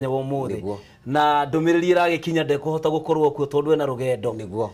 Wa ũmũthĩ na ndũmĩrĩri ĩragĩkinya ndekũhota gũkorwo kuo tondũ ena rũgendo. Nĩguo.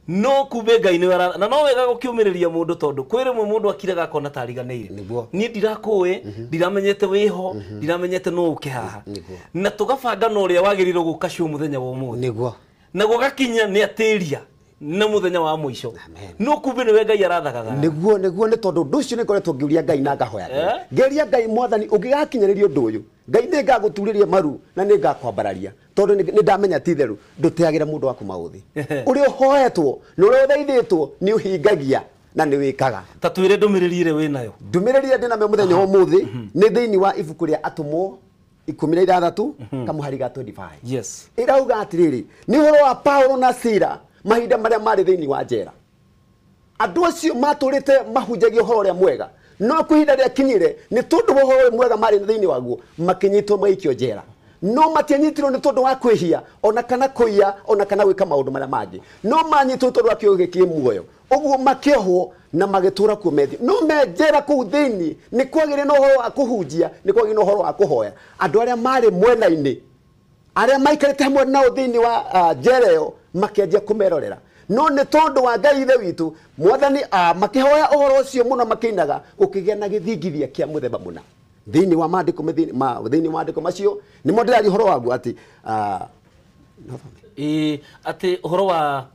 No kumbe Ngai nĩwe na no wega gũkĩũmĩrĩria mũndũ tondũ kwĩ rĩmwe mũndũ akiraga akona ta ariganĩire. Nĩguo. Niĩ ndirakũĩ, ndiramenyete wĩho, ndiramenyete no ũke haha. Nĩguo. Na tũgabanga na ũrĩa wagĩrĩirwo gũka show mũthenya wa ũmũthĩ. Nĩguo. Na gũgakinya nĩ atĩria na mũthenya wa mũico. Amen. No kumbe nĩwe Ngai arathagaga. Nĩguo nĩguo, nĩ tondũ ũndũ ũcio nĩ ngoretwo ngĩũria Ngai na ngahoya Ngai. Ngeria Ngai, Mwathani, ũngĩgakinyĩrĩria ũndũ ũyũ, Ngai, nĩ ngagũturĩria maru na nĩ ngakwambararia, tondũ nĩ ndamenya ti itherũ ndũteagĩra mũndũ waku maũthĩ. Ũrĩa ũhoetwo na ũrĩa ũthaithĩtwo nĩ ũhingagia na nĩ wĩkaga. Ta twĩre ndũmĩrĩri ĩrĩa wĩnayo. Ndũmĩrĩri ĩrĩa ndĩnayo mũthenya wa ũmũthĩ nĩ thĩinĩ wa ibuku rĩa Atũmwo 16 kamũhari ga 25. Ĩrauga atĩrĩrĩ, nĩ ũhoro wa Paulo na Sila mahinda marĩa marĩ thĩinĩ wa njera. Andũ acio matũrĩte mahunjagia ũhoro ũrĩa mwega, no kwĩ ihinda rĩakinyire nĩ tondũ wa ũhoro ũrĩa mwega marĩ thĩinĩ waguo makĩnyitwo magĩikio njera. No matianyitirwo nĩ tondũ wa kwĩhia ona kana kũiya ona kana gwĩka maũndũ marĩa mangĩ, no manyitwo tondũ wa kiugo gĩkĩ muoyo. Ũguo makĩohwo na magĩtũra kuo methi. No me njera kũu thĩinĩ nĩ kwagĩire na ũhoro wa kũhunjia, nĩ kwagĩire na ũhoro wa kũhoya. Andũ arĩa marĩ mwena-inĩ, arĩa maikarĩte hamwe nao thĩinĩ wa njera ĩyo makĩanjia kũmerorera. No nĩ tondũ wa Ngai Ithe witũ Mwathani, makĩhoya ũhoro ũcio mũno makĩinaga, gũkĩgĩa na gĩthingithia kĩa mũthemba mũna. Thĩinĩ wa maandĩko thĩinĩ wa maandĩko macio nĩmo ndĩraria ũhoro waguo atĩ atĩ ũhoro wa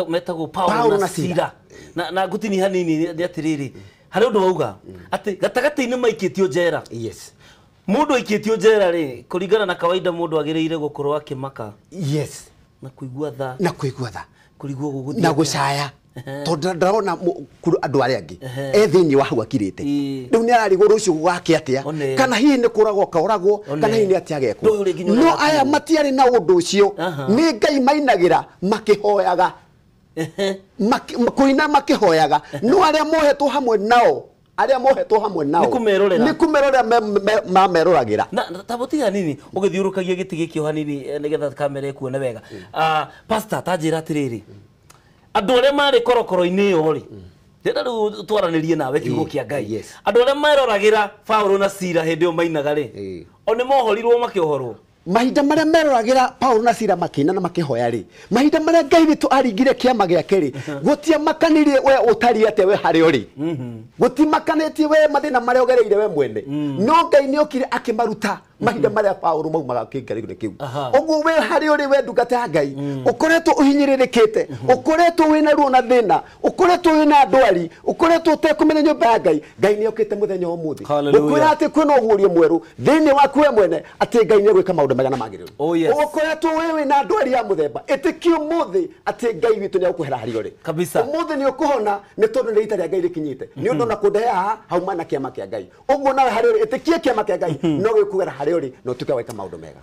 metagwo Paulo na Sila. Na ngũtini hanini nĩ atĩrĩrĩ, harĩ ũndũ wauga atĩ gatagatĩ-inĩ maikĩtio njera. Yes. Mũndũ aikĩtio njera rĩ, kũringana na kawaida mũndũ agĩrĩire gũkorwo akĩmaka. Yes. Na kũigua tha. Na kũigua tha. Kũrigwo gũgũthiĩ na atĩa. Gũcaya. Tondũ ndarona andũ arĩa angĩ e thĩinĩ wa hau akirĩte. Rĩu nĩ ararigwo rũciũ gũgakĩa atĩa, kana hihi nĩ kũragwo kaũragwo, kana hihi nĩ atĩa agekwo. Ndũyũ rĩngĩ nĩ No ũrĩa aya ũrakinywo. matiarĩ na ũndũ ũcio. Nĩ Ngai mainagĩra makĩhoyaga. Kũina makĩhoyaga. No arĩa mohetwo hamwe nao, arĩa mohetwo hamwe nao. Nĩ kũmerorera. Nĩ kũmerorera mameroragĩra. Na ta mũtiga hanini, ũgĩthiũrũrũkagia gĩtĩ gĩkĩ o hanini, nĩgetha kamera ĩkuone wega. Pastor, ta njĩra atĩrĩrĩ, andũ arĩa marĩ korokoro-inĩ ĩyo rĩ, ndĩrenda rĩu twaranĩrie nawe kiugo kĩa Ngai. Andũ arĩa meroragĩra Paulo na Sila hĩndĩ ĩyo mainaga rĩ, o nĩ mohorirwo makĩohorwo. Mahinda marĩa meroragĩra Paulo na Sila makĩina na makĩhoya rĩ, mahinda marĩa Ngai witũ aringire kĩama gĩake rĩ, gũtiamakanirie we ũtariĩ atĩa we harĩa ũrĩ. Gũtimakanĩtie we mathĩna marĩa ũgereire we mwene. No Ngai nĩ okire akĩmaruta mahinda marĩa Paulo maumaga kĩngarĩro kĩu. Ũguo we harĩa ũrĩ we ndungata ya Ngai, ũkoretwo ũhinyĩrĩrĩkĩte, ũkoretwo wĩna ruo na thĩna, ũkoretwo wĩna ndwari, ũkoretwo ũtekũmenya nyũmba ya Ngai, Ngai nĩ okĩte mũthenya wa ũmũthĩ. Hallelujah. Gũkwĩra atĩ kwĩna ũguũrio mwerũ thĩinĩ waku we mwene, atĩ Ngai nĩ egwĩka maũndũ mega na magĩrĩru. Oh, yes. Ũkoretwo wĩ wĩna ndwari ya mũthemba, ĩtĩkia ũmũthĩ atĩ Ngai witũ nĩ egũkũhera harĩa ũrĩ. Kabisa. Ũmũthĩ nĩ ũkũhona nĩ tondũ nĩ rita rĩa Ngai rĩkinyĩte. Nĩ ũndũ ona kũndehe haha hauma na kĩama kĩa Ngai. Ũguo nawe harĩa ũrĩ ĩtĩkia kĩama kĩa Ngai, no gĩkũgera harĩa ũrĩ na ũtuĩke wa gwĩka maũndũ mega.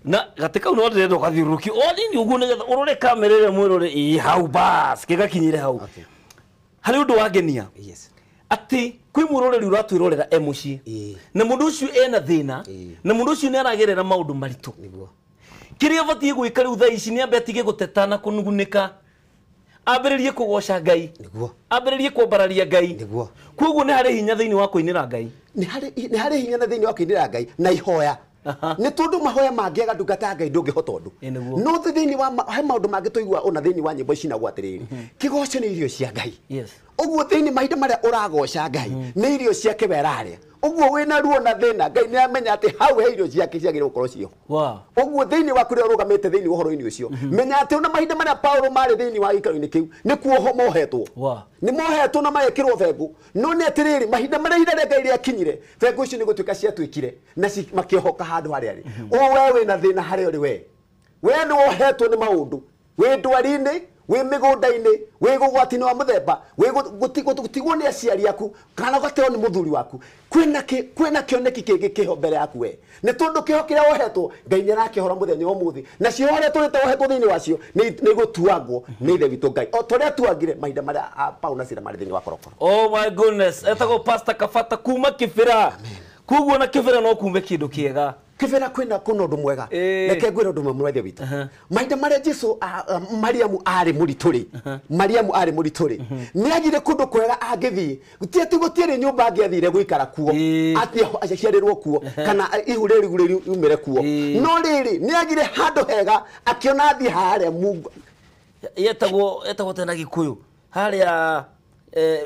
Na gatĩ kau no ndĩrenda ũgathiũrũrũkie o nini ũguo nĩgetha ũrore kamera ĩrĩa mwĩrore ĩ hau bas gĩgakinyĩre hau. Harĩ ũndũ wangenia. Atĩ kwĩ mwĩroreri ũratwĩrorera e mũciĩ. Na mũndũ ũcio ena thĩna, na mũndũ ũcio nĩ aragerera maũndũ maritũ. Kĩrĩa abatiĩ gwĩka rĩu thaa ici nĩ ambe atige gũteta na kũnugunĩka. Ambĩrĩrie kũgoca Ngai. Ambĩrĩrie kwambararia Ngai. Koguo nĩ harĩ hinya thĩinĩ wa kũinĩra Ngai. Nĩ harĩ hinya thĩinĩ wa kũinĩra Ngai na ihoya. Nĩ tondũ mahoya mangĩaga ndungata ya Ngai ndũngĩhota ũndũ. Nĩguo. No thĩinĩ wa he maũndũ mangĩ tũigua ona thĩinĩ wa nyĩmbo ici naguo atĩrĩrĩ. Kĩgoco nĩ irio cia Ngai. Ũguo thĩinĩ mahinda marĩa ũragoca Ngai, nĩ irio ciake we ararĩa. Ũguo wĩna ruo na thĩna, Ngai nĩ amenya atĩ hau he irio ciake ciagĩrĩirwo gũkorwo ciĩho. Ũguo thĩinĩ wa kũrĩa ũrũgamĩte thĩinĩ wa ũhoro-inĩ ũcio, menya atĩ ona mahinda marĩa Paulo marĩ thĩinĩ wa gĩikaro-inĩ kĩu, nĩ kuohwo mohetwo. Nĩ mohetwo na magekĩrwo bengũ. No nĩ atĩrĩrĩ, mahinda marĩa ihinda rĩa Ngai rĩakinyire, bengũ icio nĩ gũtuĩka ciatuĩkire na makĩohoka handũ harĩa arĩ. Ũũ we wĩna thĩna harĩa ũrĩ we. We nĩ wohetwo nĩ maũndũ. Wĩ ndwari-inĩ, wĩ mĩgũnda-inĩ, wĩ ũgwati-inĩ wa mũthemba, wĩ gũtigwo nĩ aciari aku, kana ũgateo nĩ mũthuri waku. Kwĩna kĩoneki kĩngĩ kĩho mbere yaku we. Nĩ tondũ kĩho kĩrĩa wohetwo, Ngai nĩ arakĩhora mũthenya wa ũmũthĩ. Na cioho iria tũrĩte wohetwo thĩinĩ wacio, nĩ igũtuangwo nĩ Ithe witũ Ngai. O ta ũrĩa atuangire mahinda marĩa Paulo na Sila marĩ thĩinĩ wa korokoro. Oh my goodness, etagwo Pastor Kabata kuma Kĩbĩra. Amen. Koguo na Kĩbĩra no kume kĩndũ kĩega. Kibera kwina kuna undu mwega. Reke ngwire undu mwega witũ. Mahinda maria Jesu Mariamu arĩ mũritũ rĩ. Mariamu arĩ mũritũ rĩ. Nĩ agire kundu kwega angĩthiĩ. Gũtiarĩ nyũmba angĩathire gũikara kuo. Athiĩ aciarĩrwo kuo kana ihu rĩu riumĩre kuo. No rĩrĩ nĩ agire handũ hega akĩona athiĩ harĩa Mungu. Yetagwo tena Gĩkũyũ. Harĩa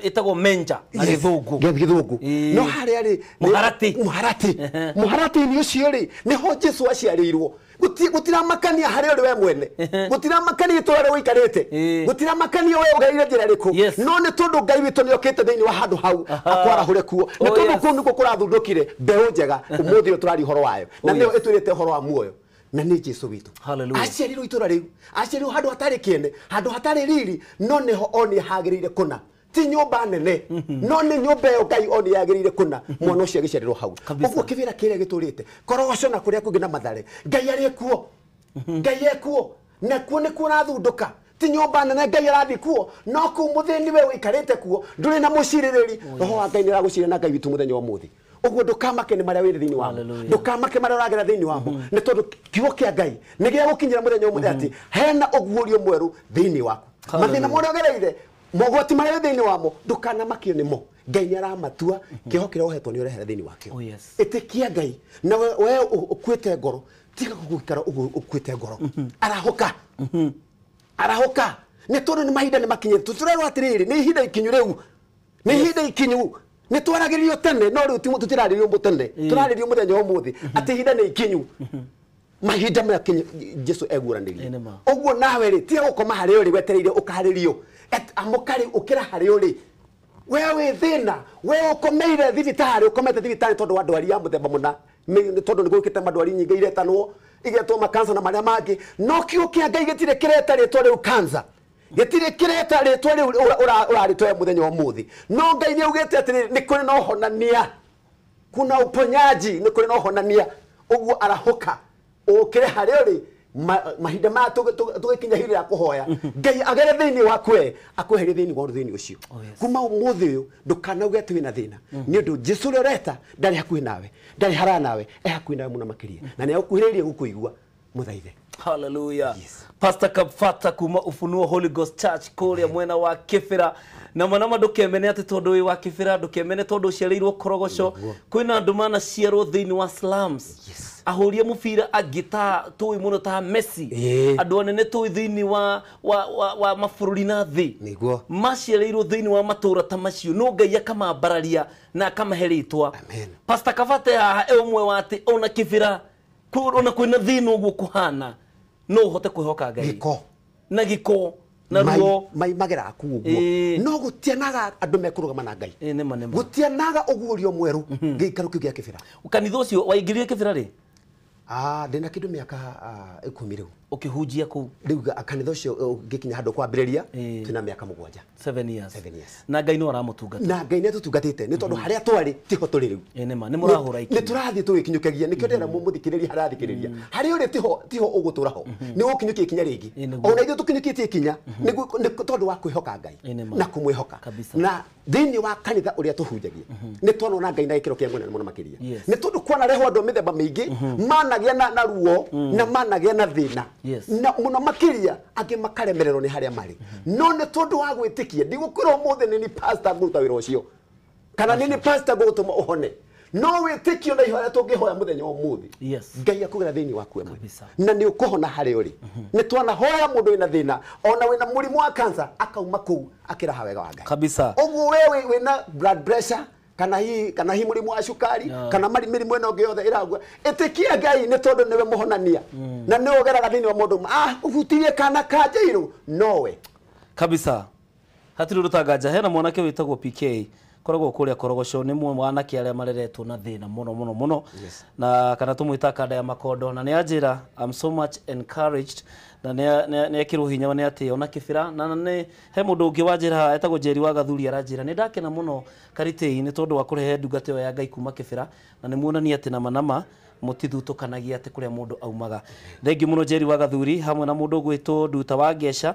itagwo menja na githungu. Githungu. No haria ri muharati. Muharati. Muharati ni ucio ri niho Jesu aciarirwo. Gutiramakania haria uri we mwene. Gutiramakania itura ri wikarite. Gutiramakania we ugereire njira riku. No ni tondu Ngai witu ni okite thiini wa handu hau akwarahure kuo. Ni tondu kuu nikuo kurathundukire mbeu njega umuthi turari horo wayo. Na niyo itwirite horo wa muoyo. Na ni Jesu witu. Aciarirwo itura riu. Aciarirwo handu hatari kiene, handu hatari riri, no niho oni hagirire kuna. Ti nyumba nene no ni nyumba yo Ngai oni yagirire kuna mwana ucio agiciarirwo hau. Uguo kibira kiria giturite korogoco na kuria kungi na Mathare Ngai ari kuo. Ngai ekuo na kuo ni kurathunduka. Ti nyumba nene Ngai arathi kuo no ku muthini we wikarite kuo nduri na muciririri. Roho wa Ngai ni aragucirira na Ngai witu muthenya wa muthi. Uguo ndukamake ni maria wiri thiini wamo. Ndukamake maria uragera thiini wamo. Ni tondu kiugo kia Ngai ni gia gukinyira muthenya umuthi ati hena uguũrio mweru thiini waku. Mathina moria ugereire mogwati maria thiini wamo ndukanamakio nimo. Ngai ni aramatua kiho kiria uhetwo ni urehere thiini wakio. Itikia Ngai na we ukuite ngoro tiga gũikara uguo ukuite ngoro. Arahuka. Arahuka ni tondu ni mahinda ni makinyire. Turerwo atiriri ni ihinda ikinyu riu. Ni ihinda ikinyu. Ni twaragĩrĩrio tene no rĩu tũtirarĩrio tene. Tũrarĩrio mũthenya ũmũthĩ atĩ ihinda nĩ ikinyu. Mahinda maya Jesu eguranĩrie. Ũguo nawe rĩ tiga gũkoma harĩa ũrĩ wetereire ũkaharĩrio. Amũka rĩ ũkĩra harĩa ũrĩ. We wĩ thĩna, we ũkomeire thibitarĩ, ũkomete thibitarĩ tondũ wa ndwari ya mũthemba mũna. Tondũ nĩ gũkĩte mandwari nyingĩ iretanwo, igetwo makansa na marĩa mangĩ. No kiugo kĩa Ngai gĩtirĩ kĩreta rĩtwa rĩu kansa. Gĩtirĩ kĩreta rĩtwa rĩu ũrarĩtwa mũthenya wa ũmũthĩ. No Ngai nĩ augĩte atĩrĩrĩ nĩ kũrĩ na ũhonania. Kuna uponyaji, nĩ kũrĩ na ũhonania. Ũguo arahũka ũkĩre harĩa ũrĩ mahinda maya tũgĩkinya ihinda rĩa kũhoya Ngai agere thĩinĩ waku we akweherie thĩinĩ wa thĩinĩ ũcio. Kuma ũmũthĩ ũyũ ndũkanauge atĩ wĩna thĩna nĩ ũndũ Jesu ũrĩa ũreta ndarĩ hakuhĩ nawe, ndarĩ haraya nawe, e hakuhĩ nawe mũno makĩria na nĩ agũkuhĩrĩirie gũkũigua. Mũthaithe. Hallelujah. Yes. Pastor Kabata kuma Ufunuo Holy Ghost Church kuria mwena wa Kibera. Na manama ndukemene ati tondu wi wa Kibera, ndukemene tondu uciarirwo Korogoco. Kwina andu manaciarwo thiini wa slums. Yes. Ahuria mubira angi ta tui muno ta Messi. Andu anene tui thiini wa wa mabũrũri na thi. Niguo. Maciarirwo thiini wa matura ta macio no Ngai akamambararia na akamahe ritwa. Amen. Pastor Kabata haha e umwe wa ati ona Kibera ona kwina thina uguo kuhana no uhote kwihoka Ngai. Giko. Na giko na ruo mai magera ku uguo no gutianaga andu mekurugama na Ngai. Nĩma nĩma. Gutianaga uguũrio mweru gĩikaro kĩu gĩa Kibera. Kanitha ũcio waingĩrire Kibera rĩ? Ndĩna kĩndũ mĩaka 10 rĩu. Ũkĩhunjia kũu? Rĩu kanitha ũcio ngĩkinya handũ kwambĩrĩria twĩna mĩaka 7. 7 years. 7 years. Na Ngai no aramũtungata. Na Ngai nĩ atũtungatĩte nĩ tondũ harĩa twarĩ tiho tũrĩ rĩu. Nĩma nĩ mũrahũra ikinya. Nĩ tũrathiĩ tũgĩkinyũkagia nĩkĩo ndĩrera mũthikĩrĩria harathikĩrĩria. Harĩa ũrĩ tiho ũgũtũra ho. Nĩ ũgũkinyũkia ikinya rĩngĩ. Ona ithuĩ tũkinyũkĩtie ikinya nĩ tondũ wa kwĩhoka Ngai na kũmwĩhoka. Na thĩinĩ wa kanitha ũrĩa tũhunjagia nĩ twanona Ngai na gĩkĩro kĩa mũnene mũno makĩria. Nĩ tondũ kwanarehwo andũ mĩthemba mĩingĩ managĩa na ruo na managĩa na thĩna. Na muno makiria angĩ makaremererwo nĩ harĩa marĩ. No nĩ tondũ wa gwĩtĩkia ndigũkwĩra ũmũthĩ nĩ ni pastor ngũruta wĩra ũcio kana nĩ ni pastor ngũgũtũma ũhone. No wĩtĩkio na ihoya tũngĩhoya mũthenya wa ũmũthĩ Ngai akũgera thĩinĩ waku we mwene na nĩ ũkũhona harĩa ũrĩ. Nĩ twanahoya mũndũ wĩna thĩna ona wĩna mũrimũ wa cancer akauma kũu akĩraha wega wa Ngai kabisa. Ũguo we wĩna blood pressure kana hi mũrimũ wa cukari kana mĩrimũ ĩno ĩngĩ yothe ĩragua ĩtĩkia Ngai nĩ tondũ nĩwe mũhonania na nĩwe ũgeraga thĩinĩ wa mũndũ ũhutirie kana ka Jairũ nowe kabisa. Hatirĩ ũndũ tanganja hena mwanake wĩtagwo PK koragwo kũrĩa Korogoco nĩ mwanake arĩa mareretwo na thĩna mũno mũno mũno. Na kana tũmwĩta kanda ya makondo na nĩ anjĩra I'm so much encouraged na nĩ ekĩrwo hinya nĩ atĩ ona Kibera na nĩ he mũndũ ũngĩ wanjĩra etagwo Njeri wa Gathuri aranjĩra nĩ ndakena mũno Karitei nĩ tondũ wa kũrehe ndungata ĩyo ya Ngai kuma Kibera na nĩ muonania atĩ nama nama mũtithutũkanagia atĩ kũrĩa mũndũ aumaga. Thengiũ mũno Njeri wa Gathuri hamwe na mũndũ ũgwĩtwo Nduta wa Ngeca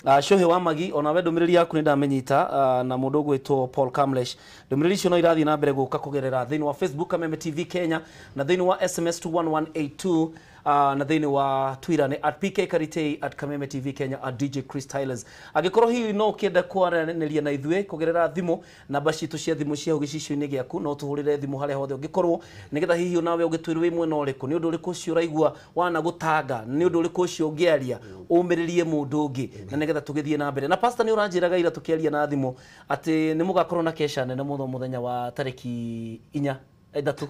Cohe wa Magi ona we ndũmĩrĩri yaku nĩ ndamenyita na mũndũ ũgwĩtwo Paul Kamlesh. Ndũmĩrĩri icio no irathiĩ na mbere gũka kũgerera thĩinĩ wa Facebook Kameme TV Kenya na thĩinĩ wa SMS 21182 na thĩinĩ wa Twitter nĩ @PKKaritei, @Kameme TV Kenya, @DJ Chris Tylers. Angĩkorwo hihi no ũkĩenda kwaranĩria na ithuĩ kũgerera thimũ, namba citũ cia thimũ cia gĩcicio-inĩ gĩaku, no tũhũrĩre thimũ harĩa hothe ũngĩkorwo nĩgetha hihi onawe ũgĩtwĩrwo wĩ mwena ũrĩkũ, nĩ ũndũ ũrĩkũ ũcio ũraigua wana gũtanga, nĩ ũndũ ũrĩkũ ũcio ũngĩaria ũmĩrĩrie mũndũ ũngĩ na nĩgetha tũgĩthiĩ na mbere. Na pastor nĩ ũranjĩraga ira tũkĩaria na thimũ atĩ nĩ mũgakorwo na kesha nene mũno mũthenya wa tarĩki 4 3.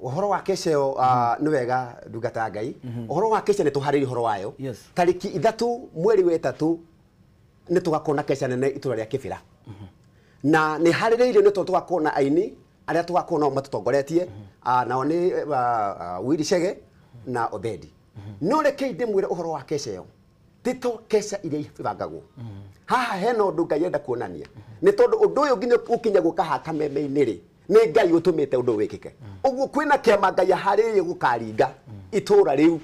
Ũhoro wa kesha ĩyo nĩ wega ndungata Ngai. Ũhoro wa kesha nĩ tũharĩrie ũhoro wayo. Tarĩki 3 mweri wa 3 nĩ tũgakorwo na kesha nene itũra rĩa Kĩbĩra. Na nĩ harĩrĩirio nĩ tondũ tũgakorwo na aini arĩa tũgakorwo nao matũtongoretie, nao nĩ Willy Chege na Obedi. No rekei ndĩmwĩre ũhoro wa kesha ĩyo. Ti to kesha iria ibangagwo. Haha hena ũndũ Ngai enda kuonania. Nĩ tondũ ũndũ ũyũ nginya ũkinya gũka haha Kameme-inĩ rĩ, nĩ Ngai ũtũmĩte ũndũ wĩkĩke. Ũguo kwĩna kĩama Ngai aharĩrĩirie gũkaringa itũra rĩu.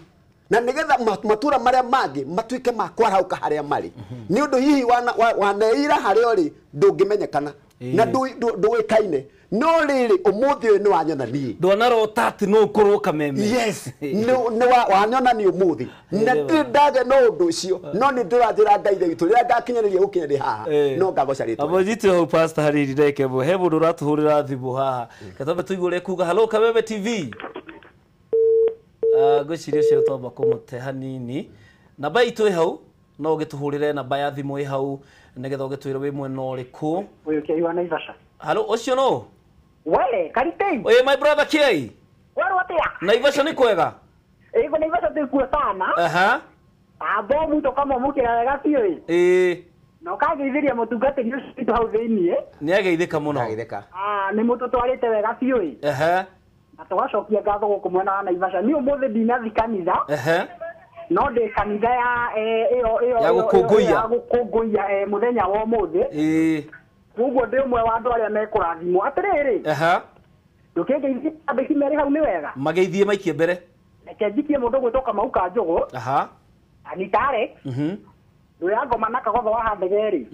Na nĩgetha matũra marĩa mangĩ matuĩke ma kwarahũka harĩa marĩ. Nĩ ũndũ hihi waneira harĩa ũrĩ ndũngĩmenyekana na ndũĩkaine. No rĩrĩ ũmũthĩ ũyũ nĩ wanyona niĩ. Ndwanarota atĩ no ũkorwo Kameme. Yes, nĩ wanyona niĩ ũmũthĩ. Na ndirĩ ndagĩa na ũndũ ũcio, no nĩ ndĩranjĩra Ngai witũ rĩrĩa ngakinyanĩria gũkinya haha no ngagoca rĩtwa. Abo njite hau pastor hariri ndeke mwe he mũndũ ũratũhũrĩra thimũ haha. Katambe tũigue ũrĩa kuga. Hello Kameme TV. Ngwĩciria ũcio twamba kũmũte hanini. Namba itũ ĩ hau no ũgĩtũhũrĩre namba ya thimũ ĩ hau nĩgetha ũgĩtwĩre wĩ mwena ũrĩkũ. Ũyũ Kĩai wa Naivasha. Hello ũcio no? Wele, Karitei. Oye my brother Kiai. Wewe atia? Naivasha ni kwega? Iko Naivasha tukuo sana. Aha. Abo mtu kama mukira wega biũ. Eh. Na ukageithiria mũtungatĩri ũcio witũ hau thĩinĩ. Nĩ ageithĩka mũno. Ageithĩka. Nĩ mũtũtwarĩte wega biũ. Aha. Na tũgacokia ngatho gũkũ mwena wa Naivasha. Niĩ ũmũthĩ ndinathi kanitha. Aha. No ndĩ kanitha ya ĩyo ya gũkũngũiya. Gũkũngũiya mũthenya wa ũmũthĩ. Eh. Koguo ndĩ ũmwe wa andũ arĩa mekũrathimwo. Atĩrĩrĩ. Aha. Ndũkĩngeithie andũ merĩ hau nĩ wega. Mageithie maikie mbere. Reke njikie mũndũ ũgwĩtwo Kamau ka Njũgũ. Aha. Anita Alex. Ndũya ngoma na Kagotho wa Handegeri.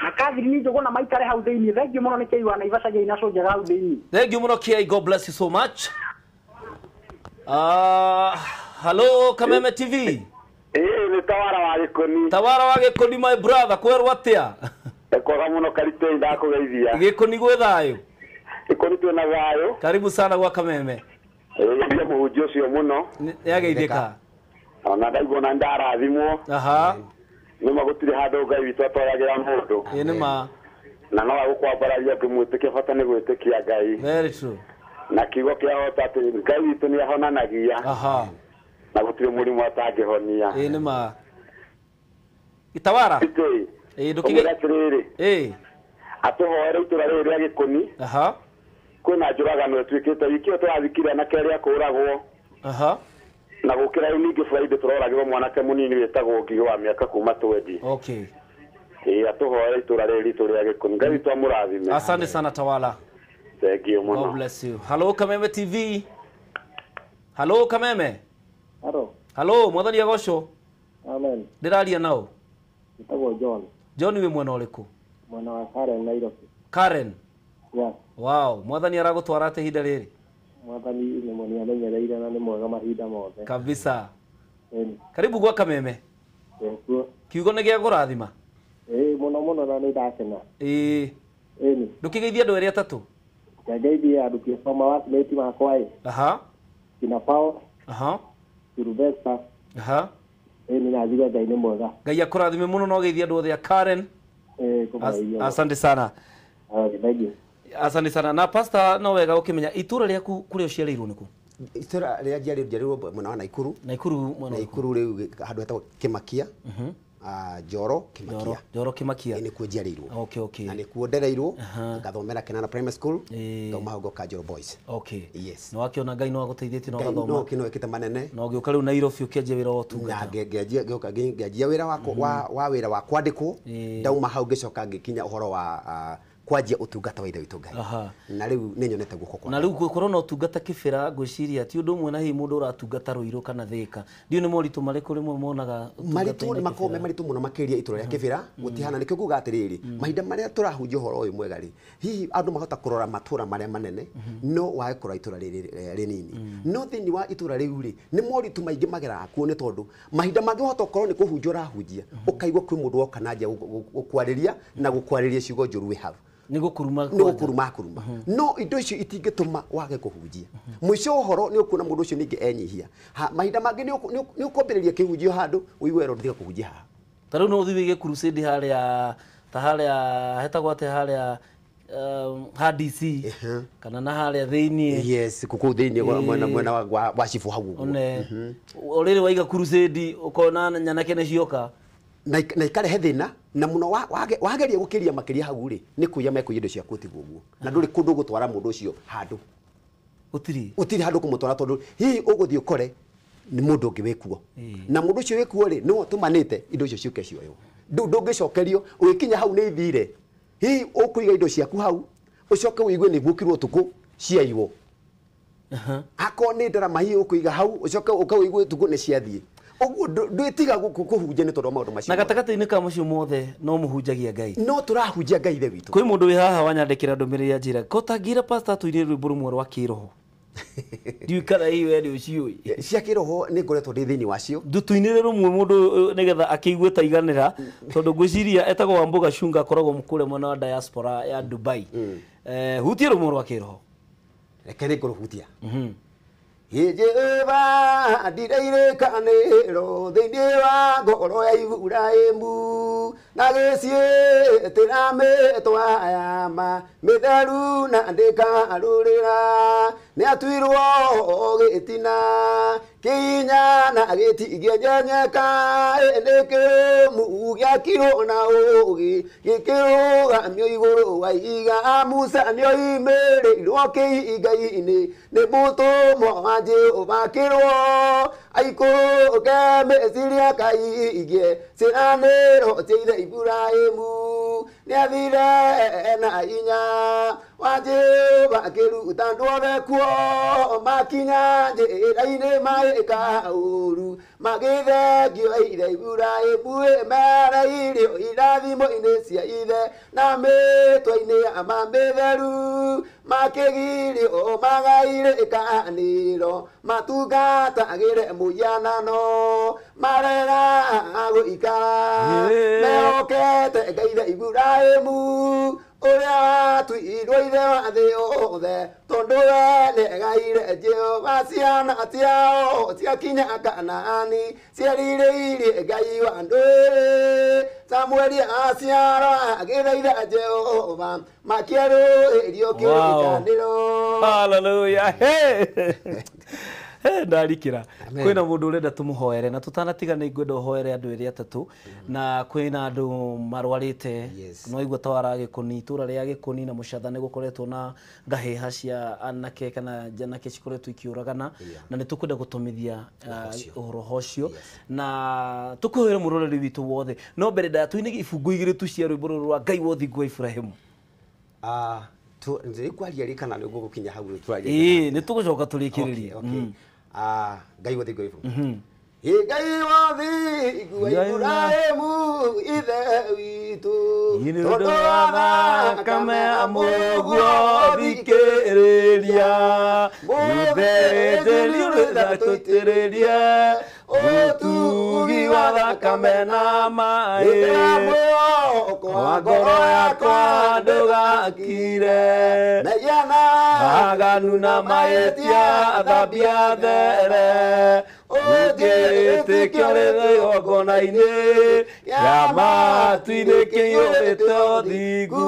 Na Catherine Njũgũ na maikare hau thĩinĩ. Thank you mũno nĩ Kĩai wa Naivasha gĩ na cũnjaga hau thĩinĩ. Thank you mũno Kĩai, God bless you so much. Hello Kameme TV. Nĩ Tawara wa Gĩkũni. Tawara wa Gĩkũni my brother, kwerwo atĩa? Kwega mũno Karitei, ndakũgeithia. Gĩkũni gwĩ thayũ? Gĩkũni twĩna thayũ. Karibu sana gwa Kameme. Nĩ mũhunjia ũcio mũno. Nĩ ageithĩka. Ona ndaigua na ndarathimwo. Aha. Nĩ ma gũtirĩ handũ Ngai witũ atwaragĩra mũndũ. Ĩ nĩ ma. Na no agũkwambararia ũkĩmwĩtĩkia, bata nĩ gwĩtĩkia Ngai. Very true. Na kiugo kĩa hota atĩ Ngai witũ nĩ ahonanagia. Aha. Na gũtirĩ mũrimũ atangĩhonia. Ĩ nĩ ma. Itawara. Ĩ ndũkĩge atĩrĩrĩ. Ĩ. Atũhoere itũra rĩrĩ rĩa Gĩkũni. Aha. Kwĩna njũragano ĩtuĩkĩte wiki ĩyo tũrathikire anake arĩa kũragwo. Aha. Na gũkĩra rĩu ningĩ Friday tũroragirwo mwanake mũnini wĩtagwo Ngigĩ wa mĩaka kuma 20. Okay. Ĩ atũhoere itũra rĩrĩ ritũ rĩa Gĩkũni. Ngai witũ amũrathime. Asante sana Tawala. Thank you mũno. God bless you. Hello Kameme TV. Hello Kameme. Hello. Hello, mwathani agocwo. Amen. Ndĩraria nao. Njĩtagwo John. John wĩ mwena ũrĩkũ? Mwena wa Karen Nairobi. Karen. Yes. Wow, mwathani aragũtwara atĩa ihinda rĩrĩ? Mwathani nĩ amenyereire na nĩ mwega mahinda mothe. Kabisa. Karibu gwa Kameme. Yes. Kiugo nĩ gĩa kũrathima? Ĩĩ mũno mũno na nĩ ndakena. Ĩĩ. Ĩni. Ndũkĩgeithie andũ erĩ atatũ? Ngeithie andũ kĩboma wa mate makwa ĩ. Aha. Kina Pao. Aha. Sylvester. Aha. Ĩni na njigue Ngai nĩ mwega. Ngai akũrathime mũno na ũgeithie andũ othe a Karen. Asante sana. Thank you. Asante sana. Na pastor no wega ũkĩmenya itũra rĩaku kũrĩa ũciarĩirwo nĩkũ? Itũra rĩrĩa njiarĩirwo mwena wa Naikuru. Naikuru mwena Naikuru rĩu handũ hetagwo Kĩmakia. Njoro Kĩmakia. Njoro Kĩmakia. Nĩkuo njiarĩirwo. Okay, okay. Na nĩkuo ndereirwo ngathomera Kenana Primary School, ngauma hau ngoka Njoro Boys. Okay. Yes. Nĩ wakĩona Ngai no agũteithĩtie na ũgathoma. No kĩno ĩkĩte manene. Na ũgĩũka rĩu Nairobi ũkĩanjia wĩra wa ũtungata. Na ngĩanjia wĩra wa wĩra wa kwandĩkwo. Ndauma hau ngĩcoka ngĩkinya ũhoro wa Kwanjia ũtungata wa ithe witũ Ngai. Na rĩu nĩ nyonete guoko kwa. Na rĩu gũkorwo na ũtungata Kĩbĩra ngwĩciria ti ũndũ ũmwe na hihi mũndũ ũratungata Rũirũ kana Thĩka. Ndiũĩ nĩ moritũ marĩkũ rĩmwe monaga maritũ nĩ makoragwo me maritũ mũno makĩria itũra rĩa Kĩbĩra gũtihana. Nĩkĩo nguga atĩrĩrĩ, mahinda marĩa tũrahunjia ũhoro ũyũ mwega rĩ, hihi andũ mahota kũrora matũra marĩa manene no wage kũrora itũra rĩrĩ rĩnini. No thĩinĩ wa itũra rĩu rĩ, nĩ moritũ maingĩ mageraga kuo nĩ tondũ mahinda mangĩ wahota gũkorwo nĩ kũhunjia ũrahunjia ũkaigua kwĩ mũndũ woka na nja gũkwarĩria na gũkwarĩria ciugo njũru wĩ hau. Nĩ gũkuruma nĩ gũkuruma kuruma. No indo icio itingĩtũma wage kũhunjia. Mũico wa ũhoro nĩ ũkuona mũndũ ũcio ningĩ enyihia. Mahinda mangĩ nĩ ũkwambĩrĩria kĩhunjio handũ ũigue werwo tiga kũhunjia haha. Ta rĩu no ũthiĩ wĩige crusade harĩa ta harĩa hetagwo atĩa harĩa ha DC kana na harĩa thĩiniĩ. Yes, kũu thĩiniĩ mwena wa cibũ hau ũguo. O rĩrĩ waiga crusade ũkona nyanake nĩ cioka. Na ikarehe thĩna na mũno wageria gũkĩria makĩria hau rĩ, nĩ kũiya mekũiya indo ciaku tiguo ũguo. Na ndũrĩ kũndũ ũgũtwara mũndũ ũcio handũ. Gũtirĩ. Gũtirĩ handũ kũmũtwara tondũ hihi ũgũthiĩ ũkore nĩ mũndũ ũngĩ wĩkuo. Na mũndũ ũcio wĩkuo rĩ, nĩwe ũtũmanĩte indo icio ciũke cioywo. Ndũngĩcokerio ũgĩkinya hau nĩ ithire. Hihi ũkũiga indo ciaku hau ũcoke ũigue nĩ guokirwo ũtukũ ciaiywo. Akorwo nĩ ndarama hihi ũkũiga hau ũcoke ũkauigue ũtukũ nĩ ciathiĩ. Ũguo ndwĩtiga kũhunjia nĩ tondũ wa maũndũ macio. Na gatagatĩ-inĩ ka macio mothe no mũhunjagia Ngai. No tũrahunjia Ngai ithe witũ. Kwĩ mũndũ wĩ haha wanyandĩkĩra ndũmĩrĩri ya njĩra ko tangĩra pastor tũine rwĩmbo rũmwe rwa kĩroho. Ndiũĩ kana hihi we nĩ ũciũĩ. Cia kĩroho nĩ ngoretwo ndĩ thĩinĩ wacio. Tũinĩre rũmwe mũndũ nĩgetha akĩigue ta iganĩra tondũ ngwĩciria etagwo Wambuga Cunga akoragwo kũrĩa mwena wa diaspora ya Dubai. Hutia rũmwe rwa kĩroho. Reke nĩ ngũrũhutia. Jehova ndirairĩkanĩro thĩinĩ wa ngoro ya Iburahĩmu na gĩciĩtĩra mĩtwa ya ma mĩtheru na ndĩkarũrĩra nĩatuirwo gĩtina kĩinya na gĩtingĩenyenyeka nĩ kĩrũmu gĩakirwo na ũũgĩ gĩkĩrũgamio igũrũ wa ihiga. Musa nĩoimĩrĩirwo kĩiga-inĩ nĩ mũtũmwo wa Jehova akĩrwo aikũrũke Misiri akaigie ciĩranĩro cia ithe Iburahĩmu. Nĩathire na hinya wa Jehova akĩruta andũ othe kuo makinya njĩra-inĩ magĩka ũũru magĩthengio ithe Iburahĩmu mereirio irathimo-inĩ cia ithe na mĩtwe-inĩ ya mĩtheru makĩgirio magaire ĩkanĩro matungatagĩre mũhianano marega gũikara mehokete Ngai ithe Iburahĩmu ũrĩa watuirwo ithe wa thĩ yothe tondũ we nĩegaire Jehova ciana ciao ciakinya Kanaani cierirĩirie Ngai wa ndũrĩrĩ. Samueli aciarwo agĩthaitha Jehova makĩerũĩrio kĩrĩkanĩro. Hallelujah. Hey. Ndarikira kwina mundu urenda tumuhoere na tutanatiga ni ngwenda uhoere andu eri atatu na kwina andu marwarite no igua tawara Gikoni itura ria Gikoni na Mucatha ni gukoretwo na ngahiha cia anake kana njanake cikoretwo ikiuragana na ni tukwenda gutumithia uhoro hocio na tukuhoere muroreri witu wothe no mbere nda tuine ibungu igiri tu cia rwimbo rwa Ngai wothingu wa Ibrahimu. Tu nĩ kwaria rĩ kana nĩ gũgũkinya hau twaria? Ĩĩ nĩ tũgũcoka tũrĩkĩrĩrie. Ngai wothingu wa Ibrahimu. Ngai wothingu wa Ibrahimu ithe witũ tondũ wa thakame ya mũguo thikĩrĩria mũthĩnjĩri tũitĩrĩrie ũtugi wa thakame na maĩ wa ngoro yakwa ndũgakire aganu na mahĩtia thambia there ũngĩtĩkio rĩrĩ igongona-inĩ rĩa matu-inĩ kĩiyũrĩte ũthingu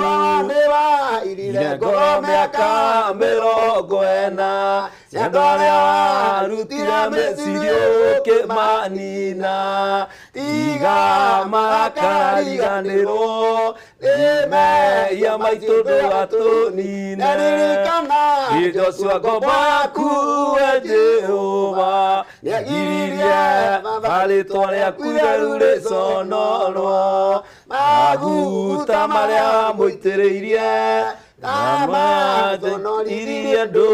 ire ngoro mĩaka 40 cia andũ arĩa warutire Misiri ũkĩmanina tiga marakariganĩrwo nĩ mehia maitũ ndũgatũnine. Joshua ngombo yaku we Jehova nĩagiririe rĩtwa rĩaku itheru rĩconorwo Maguta maria muitiriirie amathonoririe ndu.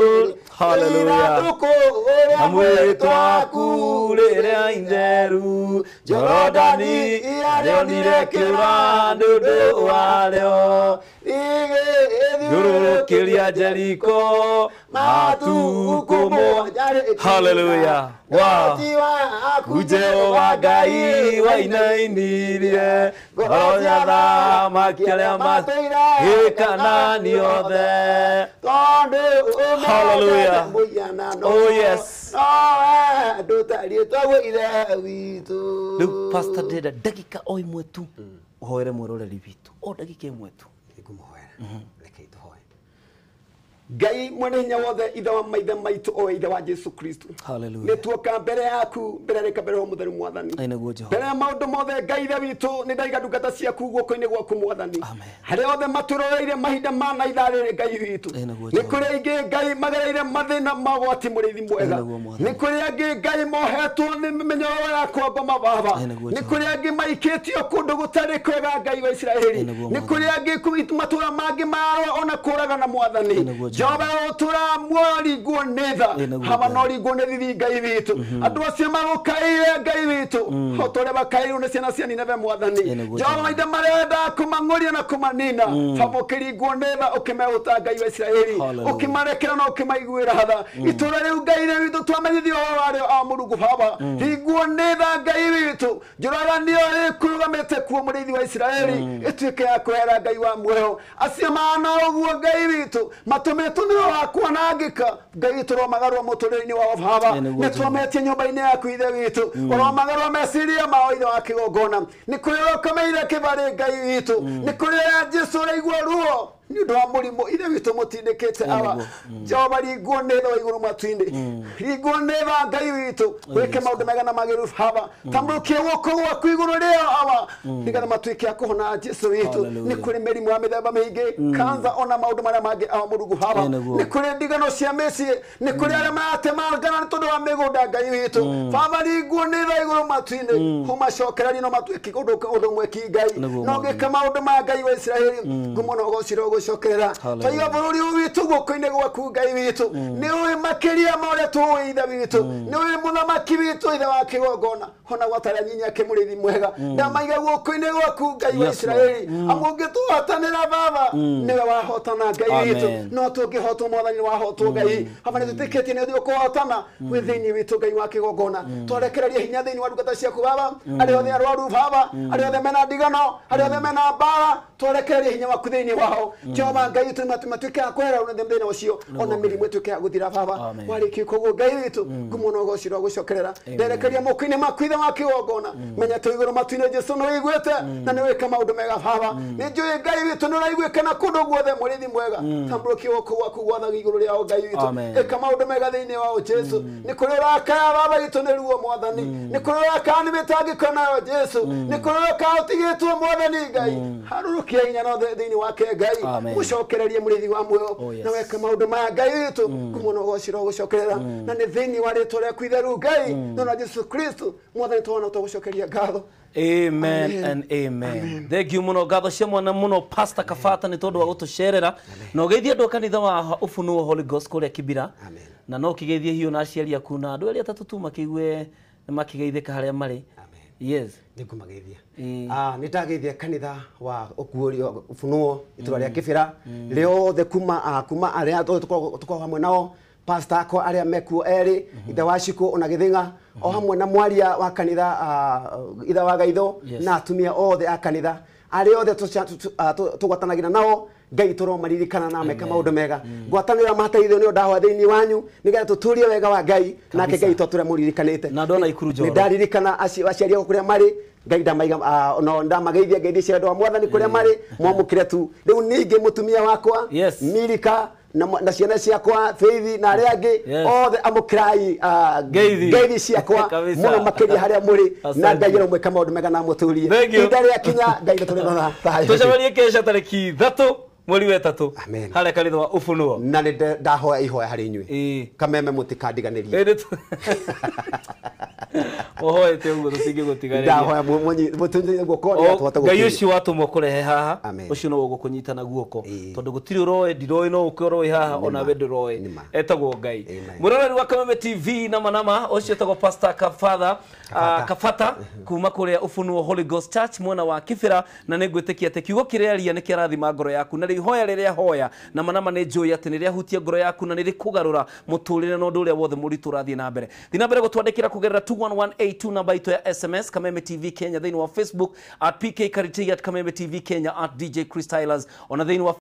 Hallelujah. Na mwĩtwaku rĩrĩa itheru Jorodani rĩonire kĩũra nĩ ũndũ warĩo thiũrũrũkĩria Jeriko matukũ mothe. Hallelujah. Wow. Jehova Ngai wainainirie ngoro ya athamaki arĩa matũire Kanaani othe. Hallelujah. Oh yes. Rĩu Pastor ndĩrenda ndagĩka o ĩmwe tu ũhoere mwĩroreri witũ, o ndagĩka ĩmwe tu. Nĩngũmũhoera. Reke tũhoe. Ngai mwene hinya wothe, ithe wa maithe maitũ, o ithe wa Jesu Kristo. Hallelujah. Nĩtuoka mbere yaku, mbere rĩka mbere wa mũtheru mwathani. Nĩguo Jehova. Mbere ya maũndũ mothe Ngai ithe witũ, nĩ ndaiga ndungata ciaku guoko-inĩ gwaku mwathani. Amen. Harĩa othe matũroreire mahinda ma na ithaa rĩrĩ Ngai witũ. Nĩguo Nĩ Jehova. kũrĩ aingĩ Ngai magereire mathĩna magwati mũrĩithi mwega. Nĩguo Mwathani. Nĩ kũrĩ angĩ Ngai mohetwo nĩ mĩnyororo ya kwa ngoma baba. Nĩguo Nĩ Jehova. kũrĩ angĩ maikĩtio kũndũ gũtarĩ kwega Ngai wa Isiraeli. Nĩguo Nĩ Mwathani. kũrĩ angĩ matũũra mangĩ mararũa ona kũragana mwathani. Nĩguo Jehova. Jehova ũtũra muoyo ringwo nĩ tha Nĩguo haba Ngai. no ringwo nĩ thithi Ngai witũ. Andũ acio magũkaĩire Ngai witũ o ta ũrĩa makaĩirwo nĩ ciana cia Nineve mwathani. Nĩguo Jehova Jehova. maithe marĩa wendaga kũmang'ũria na kũmanina baba ũkĩringwo nĩ tha ũkĩmehũta Ngai wa Isiraeli, Hallelujah. ũkĩmarekera na ũkĩmaiguĩra tha. Itũũra rĩu Ngai rĩu witũ twamenyithio ũhoro warĩo a Mũrungu baba, ringwo nĩ tha Ngai witũ. Njũraganio ĩkũrũgamĩte kuo mũrĩithi wa Isiraeli ĩtuĩke ya kwehera Ngai wa muoyo. Acio mahana ũguo Ngai witũ matũmĩtwo nĩ roho wa kwanangĩka Ngai witũ ũromagarũra mũtũrĩre-inĩ wao baba. Nĩguo Nĩ twametie nyũmba-inĩ yaku ithe witũ, ũromagarũra meciria mao ithe wa kĩgongona. Nĩ kũrĩ ũrokomeire kĩbarĩ Ngai witũ, nĩ kũrĩ ũrĩa Jesũ ũraigua ruo nĩ ũndũ wa mũrimũ ithe witũ mũtindĩkĩte awa. Jehova ringwo nĩ tha wa igũrũ matu-inĩ, ringwo nĩ tha Ngai witũ, wĩke maũndũ mega na magĩrĩru baba. Tambũrũkia guoko gwaku igũrũ rĩao awa, nĩgetha matuĩke a kũhona Jesũ witũ. Hallelujah. Nĩ kũrĩ mĩrimũ ya mĩthemba mĩingĩ, kansa ona maũndũ marĩa mangĩ awa Mũrungu baba. Nĩguo. Nĩ kũrĩ ndigano cia mĩciĩ, nĩ kũrĩ arĩa maratemangana nĩ tondũ wa mĩgũnda Ngai witũ. Baba ringwo nĩ tha igũrũ matu-inĩ, ũmacokererie no matuĩke ũndũ mweki Ngai. Nĩguo No Mwathani. ngĩka maũndũ ma Ngai wa Isiraeli, ngumo na ũgoci gũcokerera. Hallelujah. Twaiga bũrũri ũyũ witũ guoko-inĩ gwaku Ngai witũ. Nĩ ũĩ makĩria ma ũrĩa tũĩ ithe witũ, nĩ ũĩ mũthamaki witũ ithe wa kĩgongona, ona gwatara nyinya ake mũrĩithi mwega. Ndamaiga guoko-inĩ gwaku Ngai wa Yes, Lord. Isiraeli, amu ũngĩtũhotanĩra baba nĩwe wahotana Ngai witũ. Amen. No tũngĩhotwo mwathani wahotwo Ngai. Baba nĩ twĩtĩkĩtie nĩ ũthiĩ ũkũhotana wĩ thĩinĩ witũ Ngai wa kĩgongona. Twarekereria hinya thĩinĩ wa ndungata ciaku baba, arĩa othe arwaru baba, arĩa othe mena ndigano, arĩa othe mena mbara, twarekereria hinya waku thĩinĩ wao. Jehova Ngai witũ matuĩke a kwehera thĩna ũcio, ona mĩrimũ ĩtuĩke ya gũthira baba. Amen. Warĩkia koguo Ngai witũ, ngumo na ũgoci rwa gũcokerera. Nderekeria moko-inĩ maku ithe wa kĩgongona. Menya twĩ igũrũ matu-inĩ Jesũ nĩ ũiguĩte na nĩ wĩka maũndũ mega baba. Nĩ njũĩ Ngai witũ nĩ ũraiguĩka na kũndũ guothe mũrĩithi mwega. Tambũrũkia guoko gwaku gwathaga igũrũ rĩao Ngai witũ. Amen. Ĩka maũndũ mega thĩinĩ wao Jesũ. Nĩ kũrĩ ũrakaya baba witũ nĩ ruo mwathani. Nĩ kũrĩ ũrakaya nĩ mĩtangĩko nayo Jesũ. Nĩ kũrĩ ũrakaya ũtigĩtwo mwathani Ngai. Harũrũkia hinya no thĩinĩ wake Ngai. Amen. Mũcokererie mũrĩithi wa muoyo Oh, yes. na weka maũndũ maya Ngai witũ. Ngumo na ũgoci rwa gũcokerera. Na nĩ thĩinĩ wa rĩtwa rĩaku itheru Ngai na Jesu Kristo mwathani twana tũgũcokeria ngatho. Amen, Amen. and amen. Thank you muno ngatho cia mwana muno Pastor Kabata nĩ tondũ wa gũtũcerera na ũgeithie andũ a kanitha wa Ufunuo Holy Ghost kũrĩa Kibira. Amen. Na no ũkĩgeithie hiũ na aciari aku na andũ erĩ atatũ tu makĩigue nĩ makĩgeithĩka harĩa marĩ. Amen. Yes. Nĩngũmageithia. Ĩĩ. Nĩ ndageithia kanitha wa ũkuũrio Ufunuo itũra rĩa Kĩbĩra rĩothe kuma kuma arĩa tũkoragwo hamwe nao pastor akwa arĩa mekuo erĩ ithe wa Cikũ ona Gĩthĩng'a o hamwe na mwaria wa kanitha ithe wa Gaitho Yes. na atumia othe a kanitha arĩa othe tũgwatanagĩra nao Ngai tũromaririkana na meka maũndũ mega. Ngwatanĩro mateithio nĩ ndahoya thĩinĩ wanyu nĩgetha tũtũrie wega wa Ngai nake Ngai twatũre mũririkanĩte. Na ndona Ikuru Njoro. Nĩ ndaririkana aciari akwa kũrĩa marĩ Ngai ndamaiga no ndamageithia ngeithia cia wendo wa mwathani kũrĩa marĩ mwamũkĩre tu. Rĩu ningĩ mũtumia wakwa Yes. Milika na ciana ciakwa Faith na arĩa angĩ Yes. othe amũkĩrai Ngeithi. ngeithi ciakwa Kabisa. mũno makĩria harĩa mũrĩ na Asante. Ngai aromwĩka maũndũ mega na amũtũrie. Thank you. Ihinda rĩakinya Ngai nĩtũrĩona thayũ. Tũcemanie kesha tarĩki 3 mweri wa 3 Amen. harĩa kanitha wa Ufunuo. Na nĩ ndahoya ihoya harĩ inyuĩ Ĩĩ. kameme mũtikandiganĩrie. Ĩĩ, nĩ Ũhoete ũguo tũtingĩgũtigarĩria. Ndahoya mũtũnyite guoko nĩgetha tũhote Ngai gũkinyia. ũcio watũmwo kũrehe haha, Amen. ũcio no ũgũkũnyita na guoko, Ĩĩ. tondũ gũtirĩ ũroĩ, ndiroĩ, no ũke ũroĩ haha, ona we ndũroĩ. Nĩma. Etagwo Ngai. Amen. Mwĩroreri wa Kameme TV na manama ũcio etagwo Pastor Kabatha, Kabata kuma kũrĩa Ufunuo Holy Ghost Church mwena wa Kibera, na nĩ ngwĩtĩkia atĩ kiugo kĩrĩa aria nĩ kĩarathima ngoro yaku, na rĩu ihoya rĩrĩa hoya na manama nĩ njũĩ atĩ nĩ rĩahutia ngoro yaku na nĩ rĩkũgarũra mũtũrĩre na ũndũ ũrĩa wothe mũritũ ũrathiĩ na mbere. Thiĩ na mbere gũtwandĩkĩra kũgerera 21182 namba itũ ya SMS, Kameme TV Kenya thĩinĩ wa Facebook, at PK Karitei, at Kameme TV Kenya, at DJ Chris Tylers, ona thĩinĩ wa